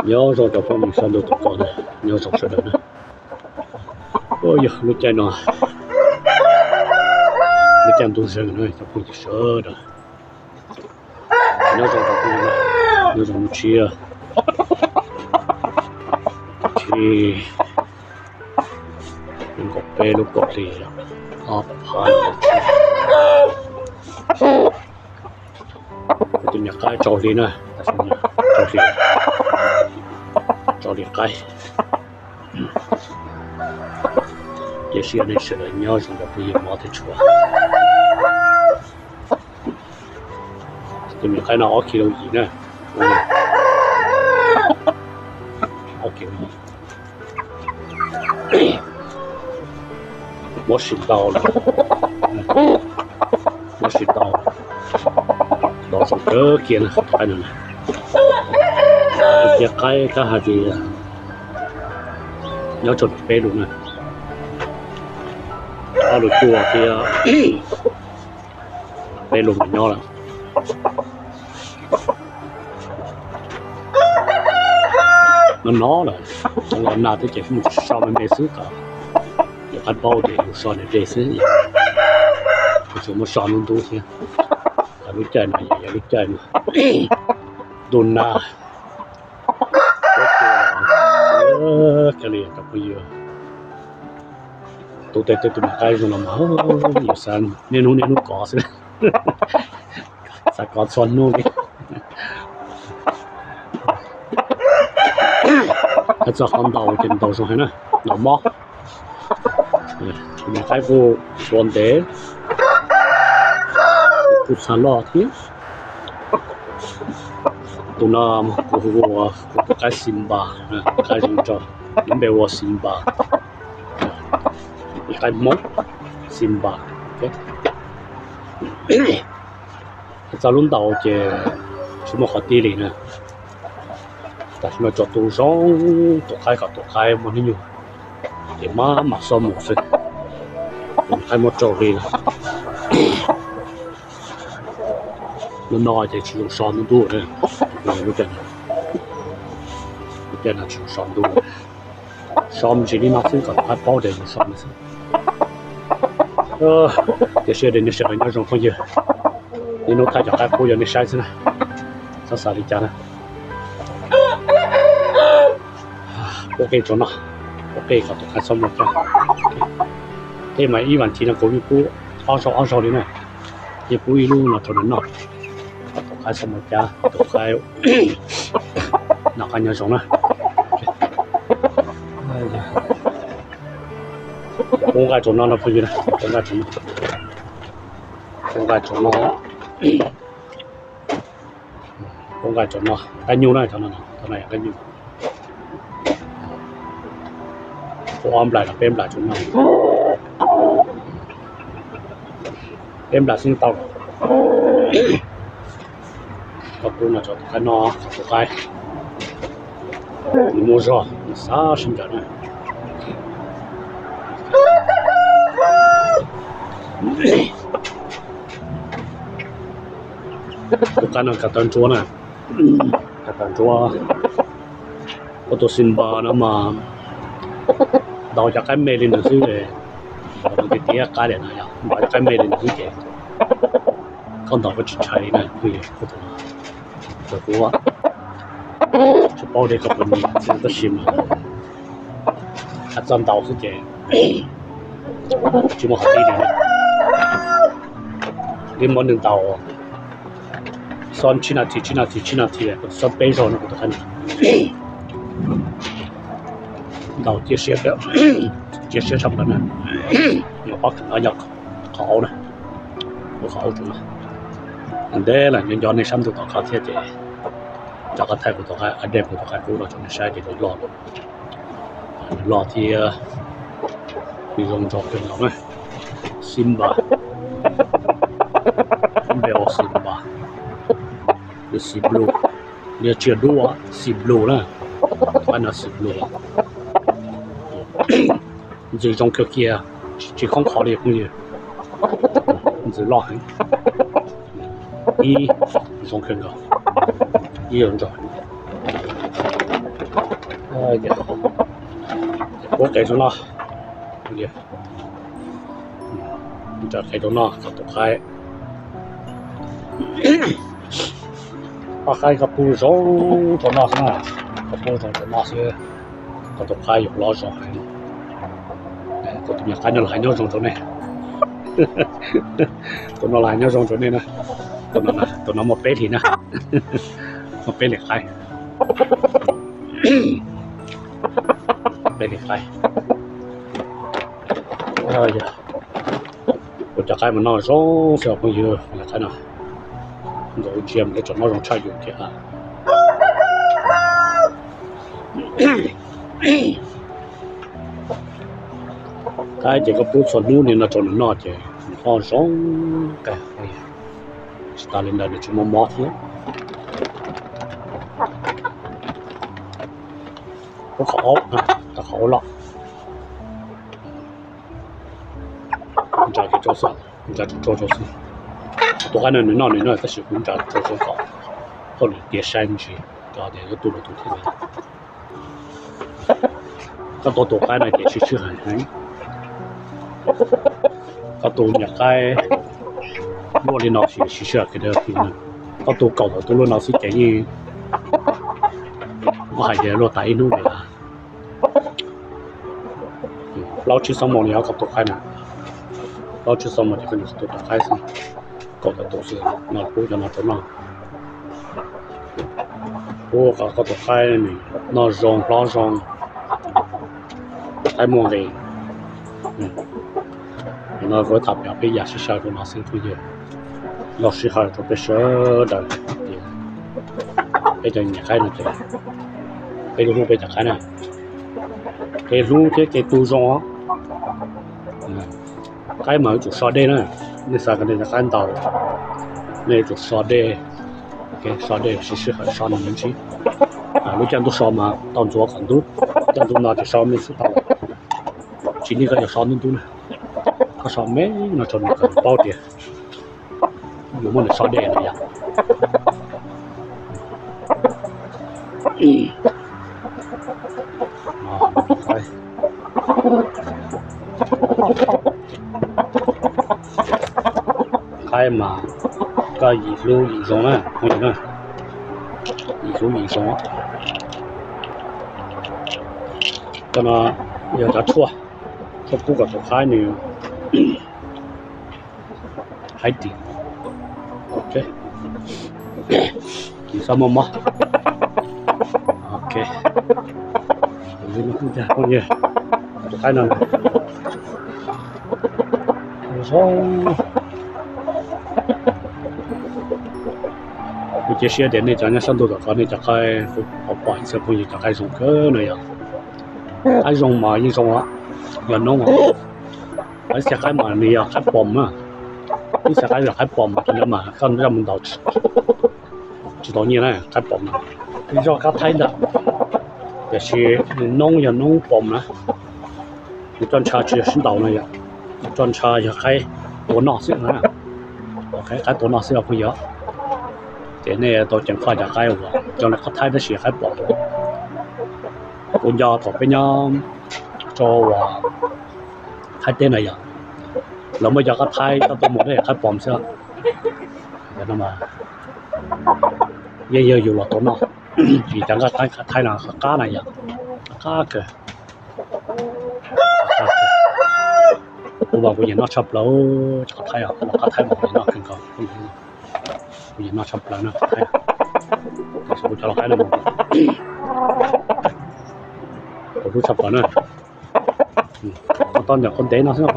Nyob zoo cov phooj ywg sawv daws, nyob zoo sawv daws na. Yog lub caij no, lub caij ntuj zeeg na cov phooj ywg sawv daws. Nyob zoo rau phooj ywg, nyob zoo lub tshiab, tsib nees nkaum peb lub kaum hli ob phav. Tus niam qaib tsaus hli na, tsaus hli, tsaus hli qaib. Cia siab nej sawv daws nyob zoo rau phooj ywg hmov thiab tshua. Tus niam qaib no ob kis lus yim na, ob kis lus yim. Muab sim ntau lawm, muab sim ntau, ntau zoo kawg kiag na qaib no. Tus niam qaib tab hais tias nyob tsam peb lus na, ob lus cuaj thiab peb lus mas nyob lawm. No no lawm, los nag thiab ces kuv mus so me me xwb kom yus qab paub ces yus so nws dej xwb. Kuv tsuas muab so ntub ntub thiab. Lub caij no yog lub caij ntuj nag, cov phooj ywg, tus tej tej tus niam qaib zoo no mas yus xav niaj hnub niaj hnub kov xwb, xav kov txhua hnub li. Hais txog qhov ntaus ces ntaus zoo heev na, ntaus mob. Tus niam qaib kuj ua ntev, kuj txha loj thiab. Tus no kuv hu ua kuv tus qaib Simba, qaib zoo nraug, nws npe ua Simba, ib qaib Hmoob Simba. Hais txog lub ntaus ces tsis muaj qhov tib li na. Tam sim no tsuas tu zoo tus qaib kom tus qaib muaj hnub nyoog ces mam mam xob mus xwb. Tus qaib muaj rau hli lawm. Lub no ces tsis zoo so ntub ntub, lub caij no tsis zoo so ntub. So me ntsis li no xwb kom tus qaib paub tias yus so nws xwb. Cia siab tias nej sawv daws nyob zoo phooj ywg. Niaj hnub thaij cov qaib qub rau nej saib xwb na. Txhob xav li cas na. Pub qij tsuas noj, pub qij kom tus qaib txhob muaj cab. Tej mas ib vas thiv no kuv yeej pub ob zaug ob zaug li na. Yeej pub ib lub no rau nws noj, kom tus qaib txhob muaj cab, tus qaib noj qab nyob zoo na. Pub nqaij tsuas noj no phooj ywg na, pub nqaij tsuas noj, pub nqaij tsuas noj, pub nqaij tsuas noj. Qaib nyuj na, cov no, cov no yog qaib nyuj. Pub ob nplais los peb nplais tsuas noj, peb nplais xwb tau. Koj pub no rau tus qaib noj, tus qaib nws muaj zog, nws xav sib ncaws na. Tus qaib no kav taw ntsuab na, kav taw ntsuab. Ua tus Simba no mas ntaus cov qaib me li nws xwb, ntaus tiag tiag qaib li no yog ntaus cov qaib me li nws xwb ces koj ntaus koj tsis ntshai li na. Kuv, kuv tsis paub tias koj puas nyiam tab sis mas hais txog ntaus xwb ces tsis muaj qhov tib li. Li muab nws ntaus xob tsib nas this, tsib nas this, tsib nas this, xob peb zaug no kuv tus qaib no ntaus cia siab, cia siab tshaj plaws na. Yog pob kws no yog qhov aub na, qhov aub tsuas no. Ntev lawm nco nco nej sab ntuj tom qab thiab ces rov qab thaij kuv tus qaib, update kuv tus qaib qub no rau nej saib ces nws loj, nws loj thiab nws zoo nraug kawg nkaus na. Simba, npe ua Simba, nws xim blue, nws tsis yog dub, xim blue na. Qaib no xim blue, ntxim zoo kawg kiag, tsis khoob qhov li phooj ywg. Ntxim loj heev, ib zoo kawg nkaus. Ib zaug ntso. Puab qe rau no. Ntsa qe rau no kom tus qaib, ob qaib koj pub zoo rau no xwb na, koj pub zoo rau no xwb, koj tus qaib yuav loj zoo heev. Kuv tus me qaib no los hais nyob zoo rau nej. Tus no los hais nyob zoo rau nej na. Tus no muaj peb hlis na, muaj peb hlis qaib, peb hlis qaib. Kuv cov qaib mas noj zoo xwb phooj ywg, cov qaib no nkawd ntsia mas nws tseem noj zoo tshaj yus thiab. Qaib ces koj pub txhua hnub li no rau nws noj ces nws noj zoo kawg. Tsis tas li ntawd nws tseem muaj mob thiab. Pub qhov aub, qhov aub los. Ntsa kiag rau xwb, ntsa rau rau xwb. Tus qaib no nws noj nws noj tab sis kuv ntsa rau rau kom, kom nws tiav saib me ntsis, rau tias yuav tu lwm tus thiab. Koj tua tus qaib no ces siv sij hawm heev. Koj tus nyuam qaib luaj li no siv sij hawm kawg. Koj tus kaum tawm tus luaj no xwb ces yeej muab hais tias luaj tas ib hnub li lawm. Plaub tsib xuab moos li os koj tus qaib na, plaub tsib xuab moos ces koj tus qaib xwb, kaum tawm tus xwb no pub cov no rau noj. Pub kom koj tus qaib noj zoo hlob zoo, qaib muaj nqis. No kuv tham peb yam sib sau rau no xwb phooj ywg. Los sij hawm rau peb sawv daws tias peb cov niam qaib no ces peb hlub peb cov qaib na, kev hlub thiab kev tu zoo os. Qaib mas yuav tsum so dej na, nej xav kom nej cov qaib ntaus, nej yuav tsum so dej. So dej, siv sij hawm so nws me ntsis. Lub caij ntuj so mas tau ntxuav kom ntub, caij ntuj no ces so me xwb tau. Tsis li koj yuav so ntub ntub na, koj so me no rau nws kom nws paub tias yus muab nws so dej no yom. Qaib mas koj yim hlub yim zoo na, yim hlub yim zoo. Cov no yog cov tshuaj, tshuaj pub kom tus qaib nws haib ris. Tsis txhob muaj mob. Ok, phooj ywg, tus qaib no zoo. Kuv cia siab tias nej cov nyob sab ntuj tom qab nej cov qaib, kuv pom ib txhia phooj ywg cov qaib zoo kawg no yog qaib zoo mas yeej zoo, yog noob, ib txhia qaib mas nws yog qaib pom na, ib txhia qaib yog qaib pom mas tus ntawd mas koj zaj mus ntaus tsis tau nyiaj na, qaib pom na. Ib zaj qaib thaib ntawd, tiam sis nws noob yog noob pom na, nws roj ntsha tsis yog sib ntaus no yom, nws roj ntsha yog qaib tua noj xwb na, qaib tua noj xwb os phooj ywg. Ces nej tau ceev faj cov qaib uas zoo li qaib thaib tab sis qaib pom. Kuv nco thaum peb nyob rau uas Thaib teb na yom, lawv muaj cov qaib thaib, koj tua mus dej qaib pom xwb. Yeej yog yus los tua noj, vim cov nqaij qaib thaib no qab na yom, qab kawg. Kuv mas kuv nyiam noj tshaj plaws cov qaib thaib, qaib thaib mas kuv nyiam noj kawg nkaus. Kuv nyiam noj tshaj plaws na, kuv cov los qaib no, kuv hlub tshaj plaws na. Tau ntawm qhov ntev no xwb,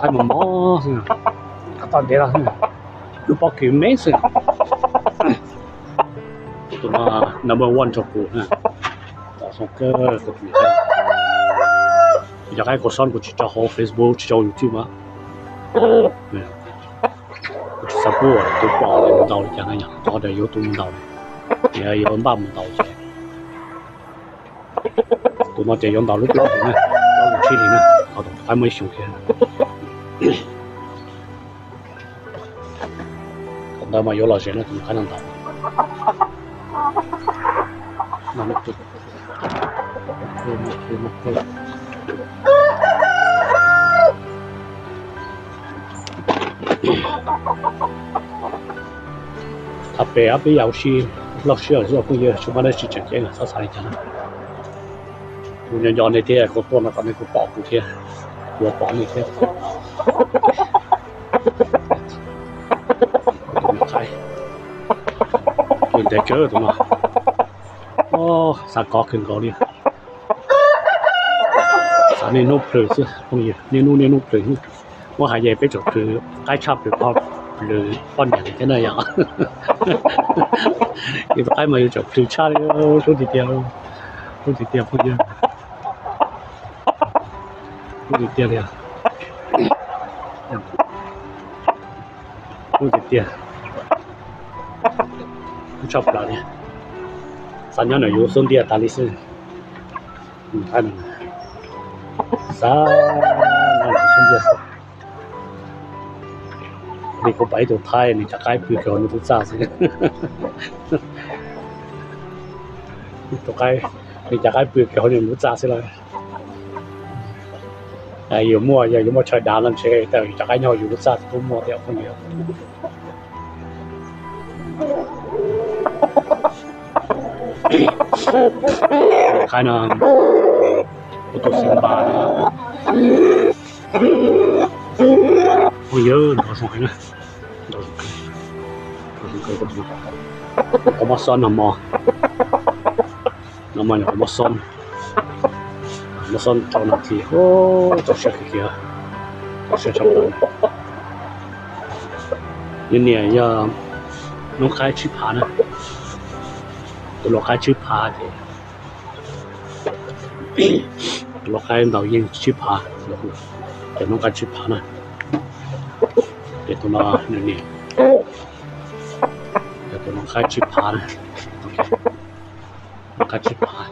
qaib mos mos xwb, tau ntev no xwb, lub pob kws me xwb. Tus no number one rau kuv na. Cov qaib kuv sob kuv tsis tso hauv Facebook, tsis tso YouTube mas. Kuv tsis xav pub tus pom mus ntaus li cas na yom, cov uas yuav tus mus ntaus, yuav npaj mus ntaus ces tus no ces yuav ntaus lub plaub hlis na, plaub hlis tsib hlis na, thaum tus qaib muaj ib xyoos kiag. Ntawd mas yuav lom zem no tus qaib no ntau. Tham pem ob peb yam ua si, loj siab zog phooj ywg, tsis muaj dab tsi tseem ceeb, txhob xav li cas na. Kuv nco nco nej thiab, kuv tuaj no kom nej kuj pom kuv thiab, kuv pom nej thiab. Tus qaib, tus ntev kawg tus no, xav kov kawg nkaus li. Xav niaj hnub plhws xwb phooj ywg, niaj hnub niaj hnub plhws. Muab hais ces peb tseem plhws qaib tshaj plhws poj niam thiab na yom. Ces tus qaib mas yus tseem plhws tshaj li, hlub tiag tiag, hlub tiag tiag phooj ywg, hlub tiag tiag li, hlub tiag tiag, hlub tshaj plaws li. Xav nyob ntawm yus xub ntiag tas li xwb. Xav nyob ntawm yus xub ntiag xwb. Li kuv pom ib tug thaib nws cov qaib pw kiag hauv nws lub txaj xwb. Tus qaib, nws cov qaib pw kiag hauv nws lub txaj xwb lawm. Yus muaj, yog yus muaj chaw dav no ntshe yus cov qaib nyob hauv yus lub txaj twb muaj thiab phooj ywg. Qaib no, kuv tus Simba no. Phooj ywg, nrov zoo heev na. Nrov zoo kawg, nrov zoo kawg. Kuv muab xob nag hmo, nag hmo kuv muab xob, muab xob rau nas this, txaus siab kawg kiag, txaus siab tshaj plaws. Nws niam yog noob qaib tsib phav na, tus lau qaib tsib phav ces, tus lau qaib ntaus yeej tsib phav, ces noob qaib tsib phav na. Ces tus no nws niam yog tus noob qaib tsib phav na. Noob qaib tsib phav,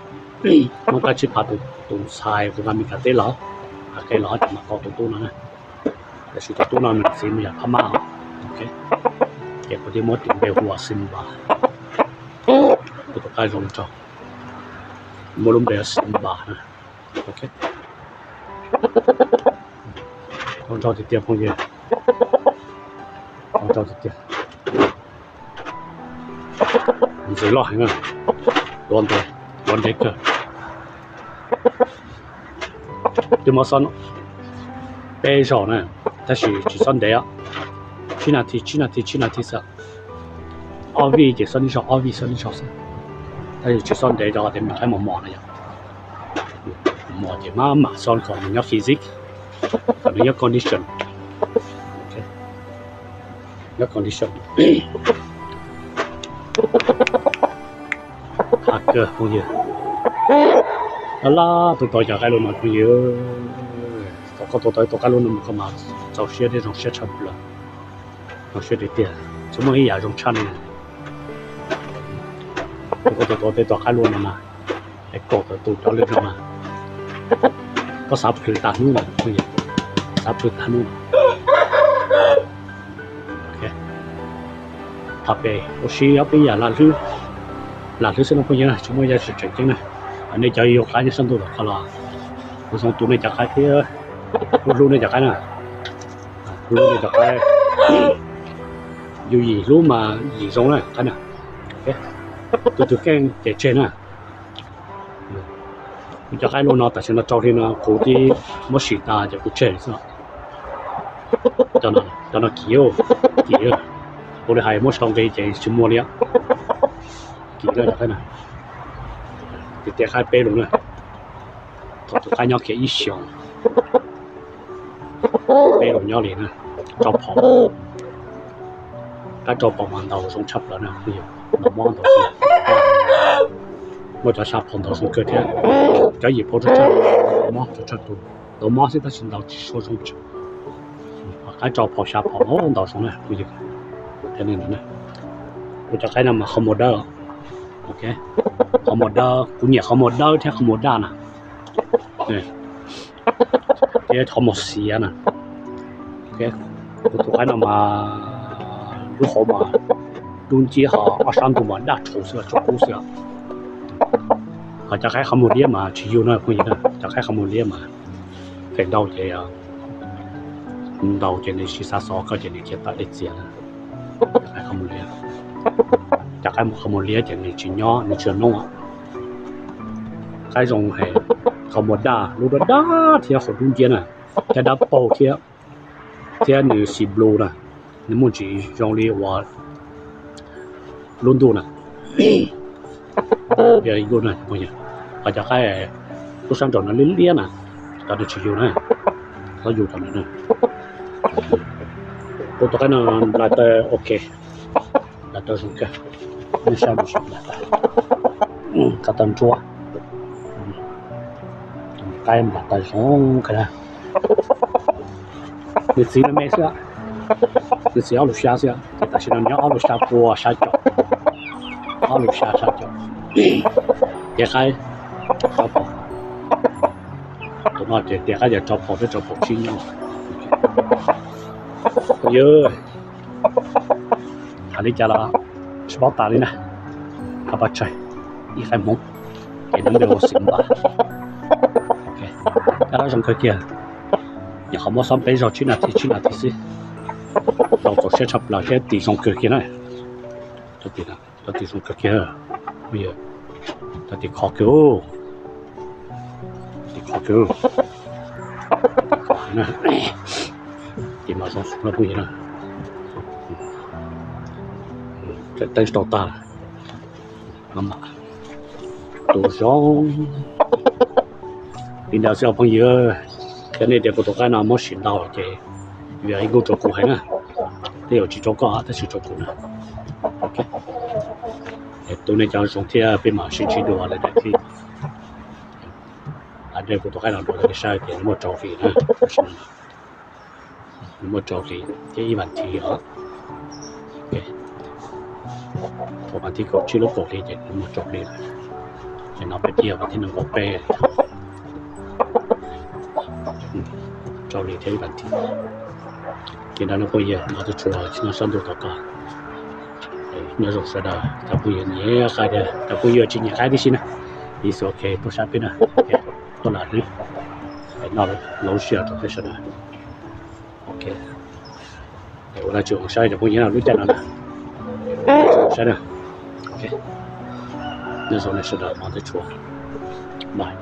noob qaib tsib phav tus ntxhais kuv nqa Meskas teb los, nqa qe los ces mas tau tus tub no na. Tab sis tus tub no nws txiv mas yog Phab Mab. Ces kuv thiaj muab tis npe hu ua Simba. Kuv tus qaib zoo tso, muab lub npe hu Simba na. Zoo nraug tiag tiag phooj ywg, zoo nraug tiag tiag. Ntxim loj heev, tua ntev, tua ntev kawg. Twb muab xob peb zaug na, tab sis tsis xob ntev, tsib nas this, tsib nas this, tsib nas this xwb. Ob vij ces xob ib zaug, ob vij xob ib zaug xwb. Tab sis tsis xob ntev rau qhov tias me qaib mos mos na yom. Mos ces maj mam xob kom nws nyob physique, kom nws nyob condition, nyob condition. Qab kawg phooj ywg. Laj laj tus tau cov qaib lub no phooj ywg. Thaum koj tua tau ib tug qaib lub no mas koj mas txaus siab thiab zoo siab tshaj plaws. Zoo siab tiag tiag, tsis muaj ib yam zoo tshaj li. Koj tua tau tej tug qaib lub no mas, es kaum tawm tus cov lwm no mas, koj xav plhws tas hnub no, xav plhws tas hnub no. Tham pem ua si ob peb yam lam hlwb, lam hlwb xwb no phooj ywg, tsis muaj yam tseem ceeb na. Nej cov yuav qaib nyob sab ntuj tom qab los, kuv zoo tu nej cov qaib thiab, kuv hlub nej cov qaib na, hlub nej cov qaib. Yus yim hlub mas yim zoo na qaib na. Tus twg keej ces tseg na. Kuv cov qaib lub no tam sim no rau li no kuv twb muab sim tas ces kuv tseg xwb. Cov no kim, kim, kuv li hais muab sau nqi ces tsis muaj li. Kim na, tiag tiag qaib peb lus na. Thaum tus qaib nyob kiag ib xyoos, peb lus nyob li na. Rau phom, qaib rau phom mas ntaus zoo tshaj plaws na, ntaus mob ntaus, muaj cov xya phom ntaus zoo kawg thiab. Cov yim phom tshaj, mob tshaj tus, ntaus mob xwb tab sis ntaus tsis sua zoo. Qaib rau phom xya phom ntaus zoo na. Kuv cov qaib no mas qhov muag dawb, qhov muag dawb, kuv nyiam qhov muag dawb thiab qhov muag daj na, thiab qhov muag xiav na. Kuv tus qaib no mas Lub hauv mas dub nciab, ho ob sab ntug mas daj rhuv xwb, tsaus kub xwb. Ho cov qaib qhov muag liab mas tsis yug na phooj ywg, cov qaib qhov muag liab mas feem ntau ces, ntau ces nws tsis xav xov koj ces nws khiav tawm dej txias na. Cov qaib qhov muag liab, cov qaib qhov muag liab ces nws tsis nyob, nws tsis noob. Qaib zoo, qhov muag daj, lub daj daj thiab hauv dub nciab na, thiab dawb paug thiab, thiab nws xim blu na, nws muaj ntsis zoo li uas lub ntuj na. Ho cov qaib lub sab nraum no liab liab na, cov no tsis yug na, txhob yug cov no na. Kuv tus qaib no nplas taw ok, nplas taw zoo kawg, nej saib, nplas taw nruab, qaib nplas taw zoo kawg. Nws txiv me me xwb, nws txiv ob lus xya xwb, ces tam sim no nws nyob ob lus xya pua xya caum, ob lus xya xya caum. Tiav qaib, rau phom, tus no ces tiav qaib ces rau phom thiab rau phom sib nyob. Yog hais li cas los tsis paub tas li na, qhov pov tseg ib qaib Hmoob, ces nws npe ua xim npam. Cov no zoo kawg kiag, nyuam qhuav muab xob peb zaug tsib nas this tsib nas this xwb, tau txaus siab tshaj plaws thiab tis zoo kawg kiag na. Cov tis zoo kawg kiag, cov tis khov kawg, tis khov kawg, tis mas zoo xwb phooj ywg na. Teeb tau tag, tus zoo li ntawd xwb os phooj ywg. Yog nej tias kuv tus qaib no muab sim ntau ces vim ib nkuj rau kuv hais na, tej zaum tsis rau koj tab sis rau kuv na. Tus nej cov zoo thiab peb mam sib ntsib dua lawm daim clip. Hais rau kuv tus qaib no dua rau nej saib tias nws muaj rau hli na, nws muaj rau hli thiab ib vas thiv os. Thaum vas thib kaum tsib lub kaum hli ces nws muaj rau hli lawm. Ces no peb cia vas thib nees nkaum peb, rau hli thiab ib vas thiv. Ces ntawd no phooj ywg, no tuaj tsuas tsis noj sab ntuj tom koj. Nyob zoo sawv daws cov phooj ywg nyiam qaib thiab cov phooj ywg tsis nyiam qaib tib si na, ib xwm ok tuaj saib peb na, tuaj lam noj lub sij hawm rau peb sawv daws. Ok, ua tsaug saib cov phooj ywg lub caij no na, saib na. Ok, nyob zoo nej sawv daws, no tuaj tsuas, bye.